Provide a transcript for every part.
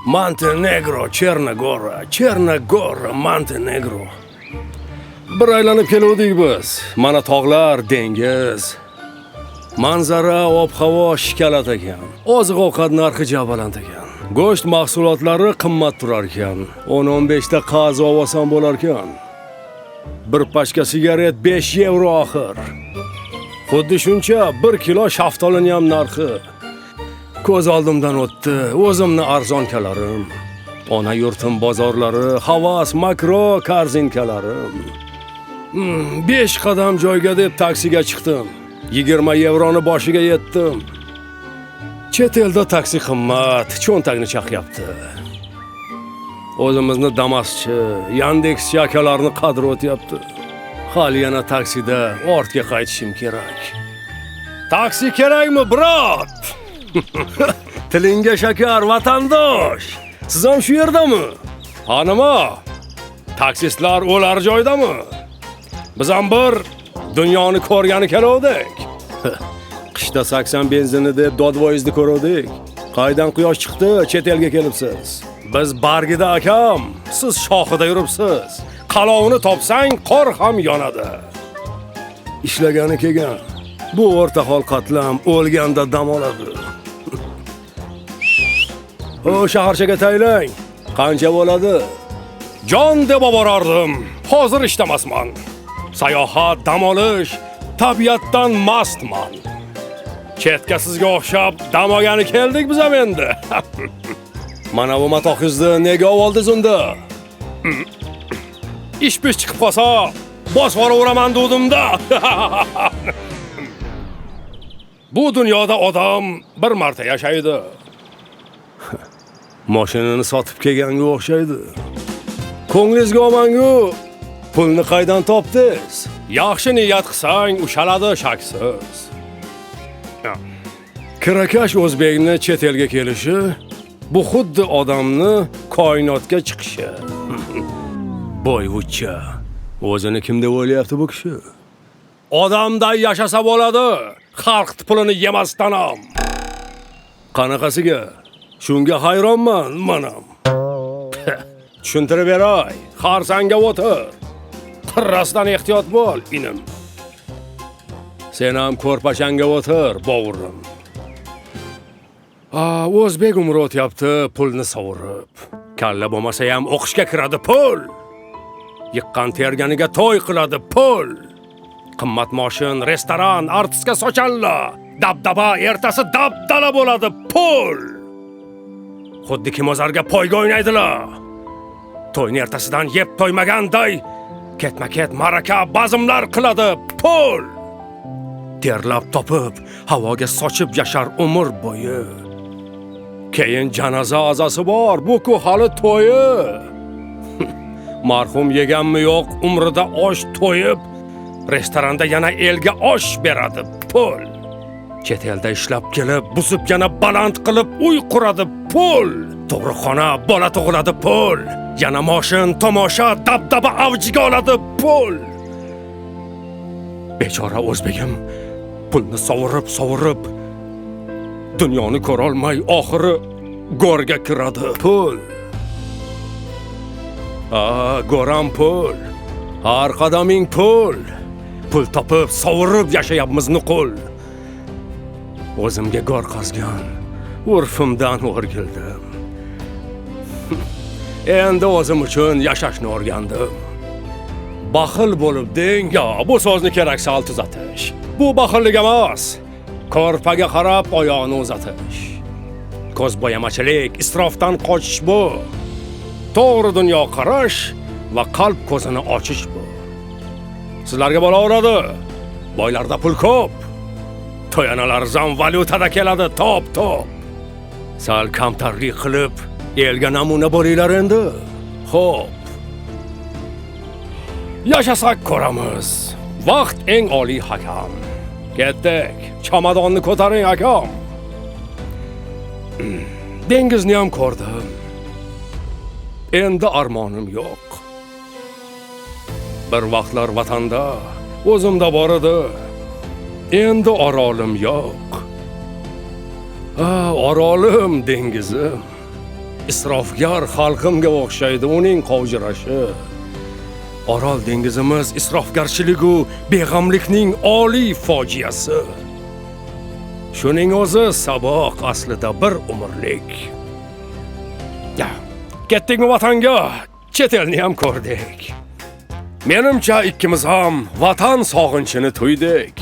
Montenegro, Chernogora, Chernogora, Montenegro. Bir aylanib keluvdik biz. Mana tog'lar, dengiz. Manzara, ob-havo shikalat ekan. Oziq-ovqat narxi ja baland ekan. Go'sht mahsulotlari qimmat turar ekan. 10-15 ta qaz olsam bo'lar ekan. Bir pachka sigaret 5 yevro axir. Xuddi shuncha 1 kilo shaftolining ham narxi. Ko'z oldimdan o'tdi o'zimni arzonkalarim. Ona yurtim bozorlari, havas, makro korzinkalarim. 5 qadam joyga deb taksiga chiqdim. 20 yevroni boshiga yetdim. Chet elda taksi qimmat, cho'ntagni chaqyapti. O'zimizni Damaschi, Yandexchi akalarni qadri o'tyapti. Hali yana taksida ortga qaytishim kerak. Taksi kerakmi, brat? Tilingga shakar, vatandosh. Siz ham shu yerdami? Ha nima? Taksistlar o'lar joydami? Biz ham bir dunyoni ko'rgani keluvdik. Qishda 80 benzinni deb dodvoyizni ko'ruvdik. Qaydan quyosh chiqdi, chet elga kelibsiz. Biz bargida akam, siz shoxida yuribsiz. Qalovini topsang, qor ham yonadi. Ishlagani kelgan. Bu o'rta hol qatlam o'lganda dam oladi. O shaharchaga taylang. Qancha bo'ladi? Jon deb borardim. Hozir ishlamasman. Sayohat, dam olish, tabiatdan mastman. Chetga sizga o'xshab dam olgani keldik biz ham endi. Mana bu matohingizni nega oldingiz unda? Ish pish chiqib qolsa, bosib yuboraman dedim-da. Bu dunyoda odam bir marta yashaydi. Mashinani sotib kelganga o'xshaydi. Ko'nglingizga olmangu, pulni qaydan topdingiz? Yaxshi niyat qilsang, ushaladi shaksiz. Kirakash o'zbekni chet elga kelishi bu xuddi odamni koinotga chiqishi. Boyvuchcha, o'zini kim deb o'ylayapti bu kishi? Odamday yashasa bo'ladi, xalq pulini yemasdan ham. Qanaqasiga? Shunga hayronman manam. Tushuntirib beray, xarsanga o'tir. Qirrasidan ehtiyot bo'l, inim. Sen ham ko'rpachanga o'tir, bovurim. O'zbek umri o'tyapti pulni sovurib. Kalla bo'lmasa ham o'qishga kiradi pul. Yiqqan terganiga to'y qiladi pul. Qimmat moshin, restoran, artistga sochalla. Dabdaba ertasi dabdala bo'ladi pul. Xuddi kimozarga poyga o'ynaydilar. To'yni ertasidan yeb to'ymaganday ketma-ket ma'raka, bazmlar qiladi pul. Terlab topib, havoga sochib yashar umr bo'yi. Keyin janoza azasi bor, bu-ku hali to'yi. Marhum yeganmi yo'q, umrida osh to'yib, restoranda yana elga osh beradi pul. Chet elda ishlab kelib, buzib yana baland qilib uy quradi pul. Tug'ruqxona, bola tug'iladi pul. Yana moshin, tomosha, dabdaba avjiga oladi pul. Bechora o'zbegim pulni sovurib, dunyoni ko'ra olmay oxiri go'rga kiradi pul. Go'ram pul. Har qadaming pul. Pul topib, sovurib yashayapmiz nuqul. O'zimga go'r qazgan urfimdan o'rgildim. Endi o'zim uchun yashashni o'rgandim. Baxil bo'lib deng, yo, bu so'zni kerak sal tuzatish. Bu baxillik emas. Ko'rpaga qarab oyoqni uzatish. Ko'z bo'yamachilik, isrofdan qochish bu. To'g'ri dunyo qarash va qalb ko'zini ochish bu. Sizlarga bo'laveradi. Boylarda pul ko'p. To'yanalar zam valyutada keladi top-top. Sal kamtarlik qilib, elga namuna bo'linglar endi. Xo'p. Yashasak ko'ramiz. Vaqt eng oliy hakam. Ketdik. Chamadonni ko'taring akam. Dengizni ham ko'rdim. Endi armonim yo'q. Bir vaqtlar vatanda o'zimda bor edi. Endi orolim yo'q. Orolim dengizim. Isrofgar xalqimga o'xshaydi uning qovjirashi. Orol dengizimiz isrofgarchiligu beg'amlikning oliy fojiasi. Shuning o'zi saboq aslida bir umrlik. Ya, ketdikmi vatanga, chet elni ham ko'rdik. Menimcha ikkimiz ham vatan sog'inchini tuydik.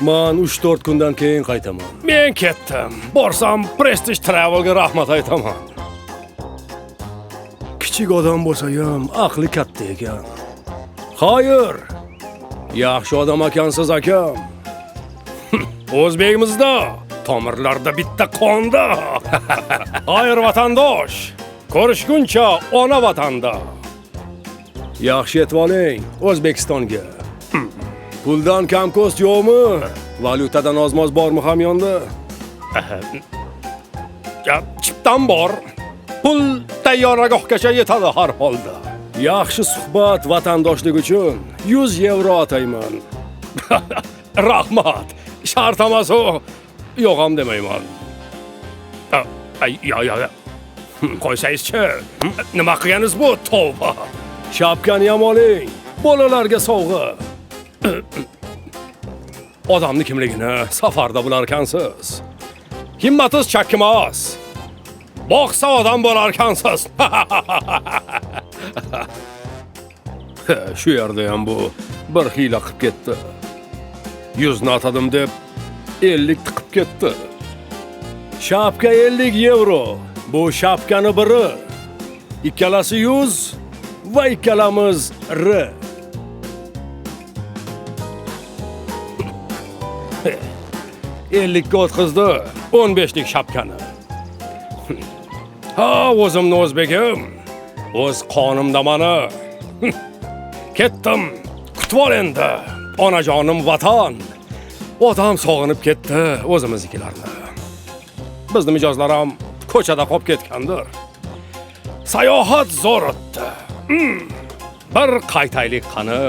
Man 3-4 kundan keyin qaytaman. Men ketdim. Borsam Prestige Travelga rahmat aytaman. Kichik odam bo'lsa ham aqli katta ekan. Xayr. Yaxshi odam ekansiz akam. O'zbekimizda tomirlarda bitta qonda. Xayr vatandosh. Ko'rishguncha ona vatanda. Yaxshi yetib oling O'zbekistonga. Puldan kam ko'st yo'qmi? Valyutadan ozmoz bormi hamyonda? Ya, chiptam bor. Pul tayyoragohgacha yetadi har holda. Yaxshi suhbat vatandoshlik uchun 100 yevro atayman. Rahmat. Shart emas u. Yo'q ham demayman. Ay, ya, ya. Qo'ysangizchi. Nima qilganingiz bu? Tavba. Shapkani ham oling. Bolalarga sovg'a. Odamni kimligini safarda bilarkansiz. Himmatiz chakkimas. Boqsa odam bo'larkansiz. Shu yerda ham bu bir hiyla qilib ketdi. 100 ni atadim deb 50 tiqib ketdi. Shapka 50 yevro. Bu shapkani biri. Ikkalasi 100 va ikkalamiz R. 50 ga o'tkazdi 15lik shapkani. Ha, o'zimni o'zbegim. O'z qonimda mani. Ketdim. Kutib ol endi. Onajonim vatan. Odam sog'inib ketdi o'zimiznikilarni. Bizni mijozlar ham ko'chada qolib ketgandir. Sayohat zo'r o'tdi. Bir qaytaylik qani.